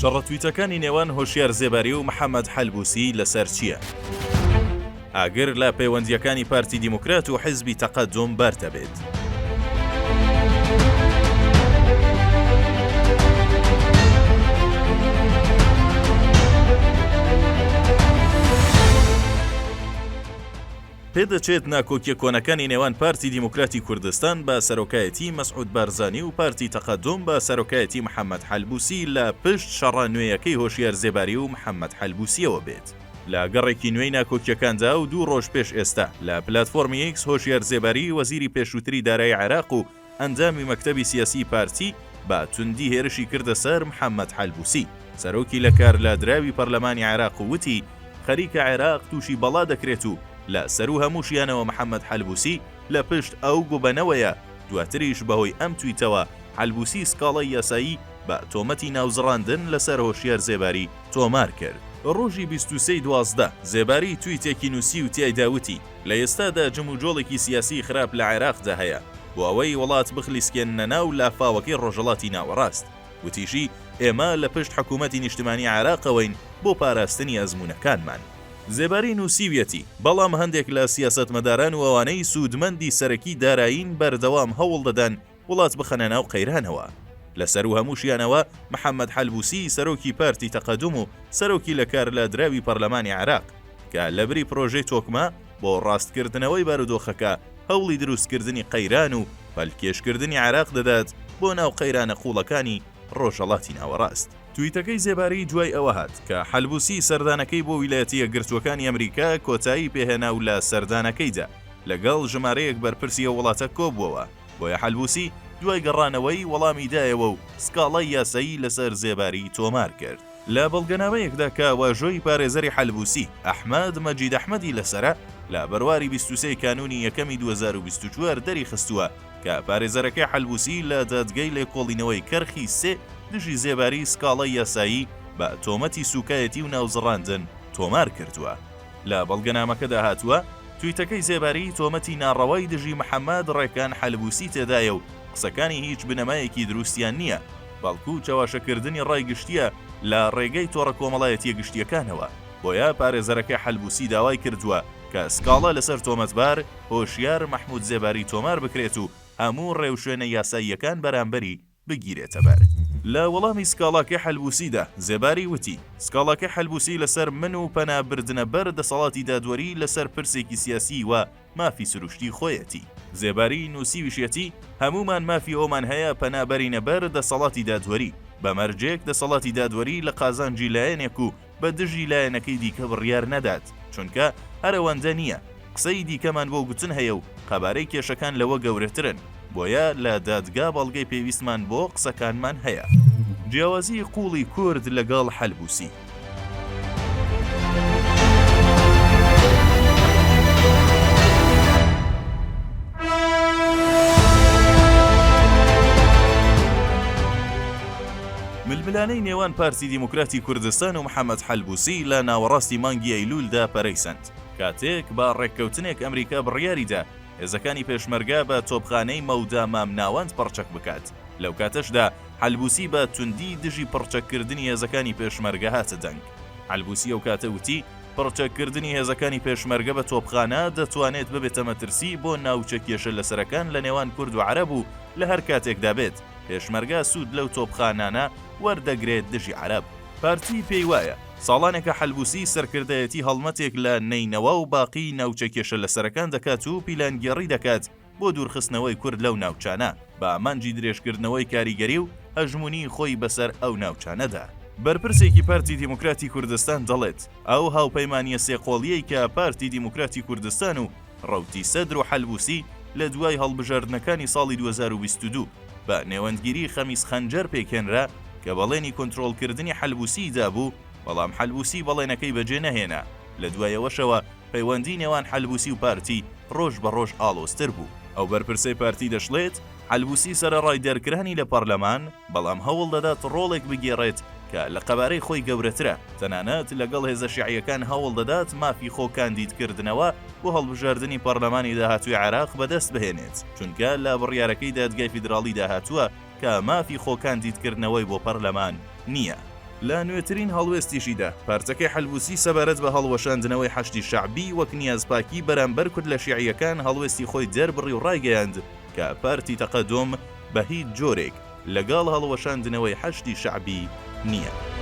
شەڕە تویتەکانی نێوان هۆشیار زێباری و محەمەد حەلبوسی لەسەر چییە؟ ئاگر لە پەیوەندییەکانی پارتی دیموکرات و حیزبی تەقەدوم بەر دەبێت. پێدەچێت ناکۆکیە کۆنەکانی نێوان پارتی دیموکراتی کوردستان بە سەرۆکایەتی مەسعود بارزانی و پارتی تەقەدوم بە سەرۆکایەتی محەمەد حەلبوسی لە پشت شەڕە نوێیەکەی هۆشیار زێباری و محەمەد حەلبوسیەوە بێت. لە گەڕێکی نوێی ناکۆکیەکاندا و دوو ڕۆژ پێش ئێستا لە پلاتفۆرمی ئیکس هۆشیار زێباری وەزیری پێشووتری دارایی عێراق و ئەندامی مەکتەبی سیاسیی پارتی بە توندی هێرشی کردە سەر محەمەد حەلبوسی، سەرۆکی لەکارلادراوی پەرلەمانی عێراق و وتی، خەریکە عێراق تووشی بەڵا دەکرێت و لە سەروو هەمووشیانەوە محەمەد حەلبوسی لە پشت ئەو گوبەنەوەیە، دواتریش بەهۆی ئەم تویتەوە حەلبوسی سکاڵای یاسایی بە تۆمەتی ناوزڕاندن لەسەر هۆشیار زێباری تۆمار کرد. ڕۆژی 23 ی 12، زێباری تویتێکی نووسی و تیایدا وتی، لە ئێستادا جموجۆڵێکی سیاسیی خراپ لە عێراقدا هەیە بۆ ئەوەی وڵات بخلیسکێننە ناو لافاوەکەی ڕۆژهەڵاتی ناوەڕاست. وتیشی، ئێمە لە پشت حکومەتی نیشتمانی عێراقەوەین بۆ پاراستنی ئەزموونەکانمان. زێباری نووسیویەتی، بەڵام هەندێک لە سیاسەتمەداران و ئەوانەی سوودمەندی سەرەکی دارایین بەردەوام هەوڵ دەدەن وڵات بخەنە ناو قەیرانەوە. لە سەروو هەمووشیانەوە محەمەد حەلبوسی سەرۆکی پارتی تەقەدوم و سەرۆکی لەکارلادراوی پەرلەمانی عێراق کە لەبری پرۆژەی تۆکمە بۆ ڕاستکردنەوەی بارودۆخەکە هەوڵی دروستکردنی قەیران و پەلکێشکردنی عێراق دەدات بۆ ناو قەیرانە قووڵەکانی ڕۆژهەڵاتی ناوەڕاست. تویتەکەی زێباری دوای ئەوە هات کە حەلبوسی سەردانەکەی بۆ ویلایەتە یەکگرتووەکانی ئەمریکا کۆتایی پێهێنا و لە سەردانەکەیدا لەگەڵ ژمارەیەک بەرپرسی ئەو وڵاتە کۆبووەوە. بۆیە حەلبوسی دوای گەڕانەوەی وەڵامی دایەوە و سکاڵای یاسایی لەسەر زێباری تۆمار کرد. لە بەڵگەنامەیەکدا کە واژۆی پارێزەری حەلبوسی، ئەحمەد مەجید ئەحمەدی لەسەرە، لە بەرواری 23 ی کانوونی یەکەمی 2024 دەریخستووە کە پارێزەرەکەی حەلبوسی لە دادگای لێکۆڵینەوەی کەرخی سێ دژی زێباری سکاڵای یاسایی بە تۆمەتی سووکایەتی و ناوزڕاندن تۆمار کردووە. لە بەڵگەنامەکەدا هاتووە، تویتەکەی زێباری تۆمەتی ناڕەوای دژی محەمەد ڕێکان حەلبوسی تێدایە و قسەکانی هیچ بنەمایەکی دروستیان نییە، بەڵکو چەواشەکردنی ڕای گشتییە لە ڕێگەی تۆڕە کۆمەڵایەتییە گشتییەکانەوە، بۆیە پارێزەرەکەی حەلبوسی داوای کردووە کە سکاڵا لەسەر تۆمەتبار هۆشیار مەحمود زێباری تۆمار بکرێت و هەموو ڕێوشوێنە یاساییەکان بەرامبەری بگیرێتەبەر. لە وەڵامی سکاڵاکەی حەلبوسیدا، زێباری وتی، سکاڵاکەی حەلبوسی لەسەر من و پەنا بردنە بەر دەسەڵاتی دادوەری لەسەر پرسێکی سیاسی و مافی سروشتی خۆیەتی. زێباری نووسیویشیەتی، هەموومان مافی ئەوەمان هەیە پەنا بەرینە بەر دەسەڵاتی دادوەری، بە مەرجێک دەسەڵاتی دادوەری لە قازانجی لایەنێک و بە دژی لایەنەکەی دیکە بڕیار نەدات، چونکە هەر ئەوەندە نییە، قسەی دیکەمان بۆ گوتن هەیە و قەبارەی کێشەکان لەوە گەورەترن، بۆیە لە دادگا بەڵگەی پێویستمان بۆ قسەکانمان هەیە. جیاوازیی قووڵی کورد لەگەڵ حەلبوسی. ململانێی نێوان پارتی دیموکراتی کوردستان و محەمەد حەلبوسی لە ناوەڕاستی مانگی ئەیلولدا پەرەی سەند، کاتێک بە ڕێککەوتنێک ئەمریکا بڕیاریدا هێزەکانی پێشمەرگە بە تۆپخانەی مەودا مامناوەند پڕچەک بکات، لەو کاتەشدا حەلبوسی بە توندی دژی پڕچەککردنی هێزەکانی پێشمەرگە هاتە دەنگ. حەلبوسی ئەو کاتە وتی، پڕچەککردنی هێزەکانی پێشمەرگە بە تۆپخانە دەتوانێت ببێتە مەترسی بۆ ناوچە کێشە لەسەرەکان لە نێوان کورد و عەرەب و لە هەر کاتێکدا بێت پێشمەرگە سوود لەو تۆپخانانە وەردەگرێت دژی عەرەب. پارتی پێی وایە، ساڵانێکە حەلبوسی سەرکردایەتی هەڵمەتێک لە نەینەوا و باقی ناوچە کێشە لەسەرەکان دەکات و پیلانگێڕی دەکات بۆ دوورخستنەوەی کورد لەو ناوچانە بە ئامانجی درێژکردنەوەی کاریگەری و هەژموونیی خۆی بەسەر ئەو ناوچانەدا. بەرپرسێکی پارتی دیموکراتی کوردستان دەڵێت، ئەو هاوپەیمانییە سێقۆڵییەی کە پارتی دیموکراتی کوردستان و ڕەوتی سەدر و حەلبوسی لە دوای هەڵبژاردنەکانی ساڵی 2022 بە نێوەندگیری خەمیس خەنجەر پێکهێنرا کە بەڵێنی کۆنترۆڵکردنی حەلبوسیی دابوو، بەڵام حەلبوسی بەڵێنەکەی بەجێ نەهێنا، لە دوای ئەوەشەوە پەیوەندی نێوان حەلبوسی و پارتی ڕۆژ بە ڕۆژ ئاڵۆزتر بوو. ئەو بەرپرسەی پارتی دەشڵێت، حەلبوسی سەرەڕای دەرکرانی لە پەرلەمان، بەڵام هەوڵ دەدات ڕۆڵێک بگێڕێت کە لە قەبارەی خۆی گەورەترە، تەنانەت لەگەڵ هێزە شیعییەکان هەوڵ دەدات مافی خۆ کاندیدکردنەوە بۆ هەڵبژاردنی پەرلەمانی داهاتووی عێراق بەدەست بهێنێت، چونکە لە بڕیارەکەی دادگای فیدراڵیدا هاتووە کە مافی خۆ کاندیدکردنەوەی بۆ پەرلەمان نییە. لە نوێترین هەڵوێستیشیدا، پارتەکەی حەلبوسی سەبارەت بە هەڵوەشاندنەوەی حەشدی شەعبی وەک نیازپاکی بەرامبەر کوتلە شیعییەکان هەڵوێستی خۆی دەربڕی و ڕایگەیاند کە پارتی تەقەدوم بە هیچ جۆرێک لەگەڵ هەڵوەشاندنەوەی حەشدی شەعبی نییە.